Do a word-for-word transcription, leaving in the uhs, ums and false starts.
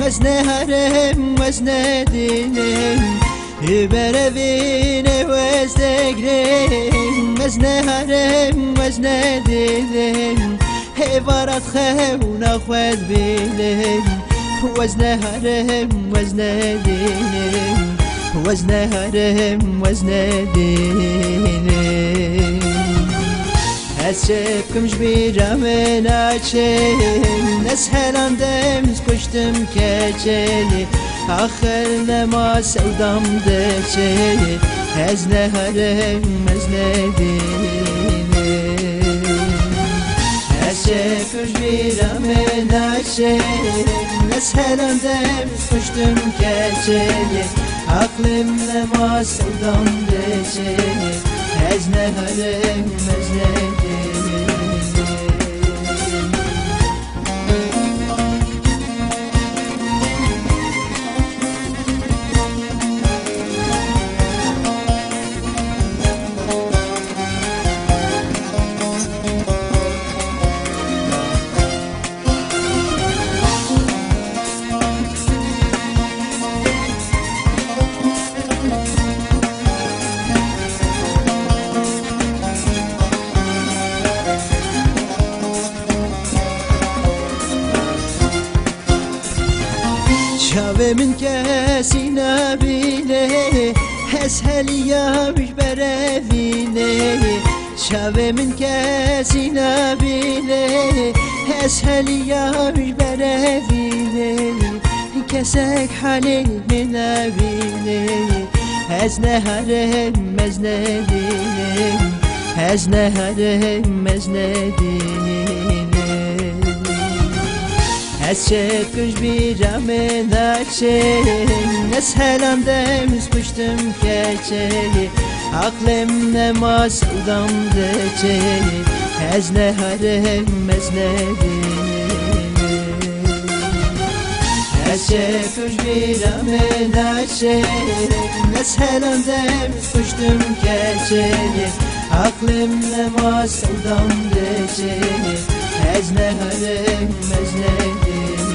Ez neherim, ez nedînim, berevînê ez degrim. Ez neherim, ez nedînim, hêvara xewna xwe dibînim. Ez neherim, ez nedînim, ez neherim, ez nedînim. Ez çi bikim ji bîra min naçe, ez helandem, ez kuştim keçê. Axir nema sewdam diçe, ez neherim, ez nedînim. Ez çi bikim ji bîra min naçe, ez helandem, ez kuştim keçê. Aqlim nema sewdam diçe, ez neherim, ez nedînim. Çavê min kesî nabîne, ez heliyam ji berevînê. Çavê min kesî nabîne, ez heliyam ji berevînê. Kesek halê min nabîne, ez neherim, ez nedînim. Ez neherim, ez nedînim. Ez çi bikim ji bîra min naçe, ez helandem, ez kuştim keçê. Aqlim nema sewdam diçe, ez neherim, ez nedînim. Ez çi bikim ji bîra min naçe, ez helandem, ez kuştim keçê. Aqlim nema sewdam diçe, ez neherim, ez nedînim.